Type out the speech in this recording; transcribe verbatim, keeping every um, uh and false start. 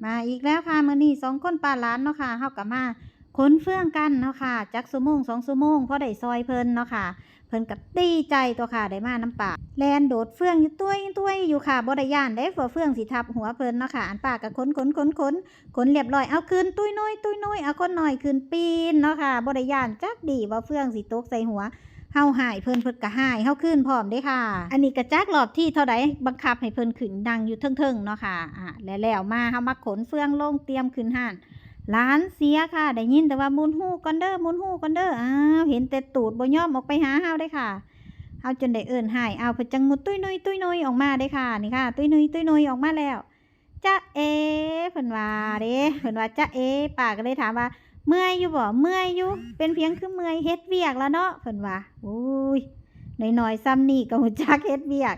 มาอีกแล้วค่ะ มื้อนี้สองคนป้าหลานเนาะค่ะ เฮาก็มาขนเฟืองกันเนาะค่ะ จักชั่วโมงสองชั่วโมง พอได้ซอยเพิ่นเนาะค่ะ เพิ่นก็ดีใจตัวค่ะ ได้มานำป้า แล่นโดดเฟืองอยู่ตุ้ยตุ้ยอยู่ค่ะ บ่ได้ย้านเด้ ว่าเฟืองสิทับหัวเพิ่นเนาะค่ะ อันป้าก็ขนขนขนขน ขนเรียบร้อย เอาขึ้นตุ้ยนุ้ยตุ้ยนุ้ย เอาคนน้อยขึ้นปีนเนาะค่ะ บ่ได้ย้านจักดีว่าเฟืองสิตกใส่หัว เฮาฮ้ายเพิ่น เพิ่นก็ฮ้ายเฮาคืนพร้อมเด้ค่ะ อันนี้ก็จักรอบที่เท่าใด บังคับให้เพิ่นขึ้นนั่งอยู่เทิงๆเนาะค่ะ อ่า แล้วๆมา เฮามาขนเฟืองลงเตรียมขึ้นฮ้าน หลานเสียค่ะ ได้ยินแต่ว่าหมุนฮู้ก่อนเด้อ หมุนฮู้ก่อนเด้อ อ้าว เห็นแต่ตูดบ่ยอมออกไปหาเฮาเด้ค่ะ เฮาจนได้เอิ้นฮ้าย เอา เพิ่นจั่งหมุนตุ้ยนุ้ยตุ้ยนุ้ยออกมาเด้ค่ะ นี่ค่ะ ตุ้ยนุ้ยตุ้ยนุ้ยออกมาแล้ว จ๊ะเอ๋ เพิ่นว่าเด้ เพิ่นว่า จ๊ะเอ๋ ป้าก็เลยถามว่า เมื่อยอยู่บ่ เมื่อยอยู่ เป็นเพียงคือเมื่อย เฮ็ดเวียกล่ะเนาะ เพิ่นว่า โอ้ย น้อยๆส่ำนี้ก็ฮู้จักเฮ็ดเวียก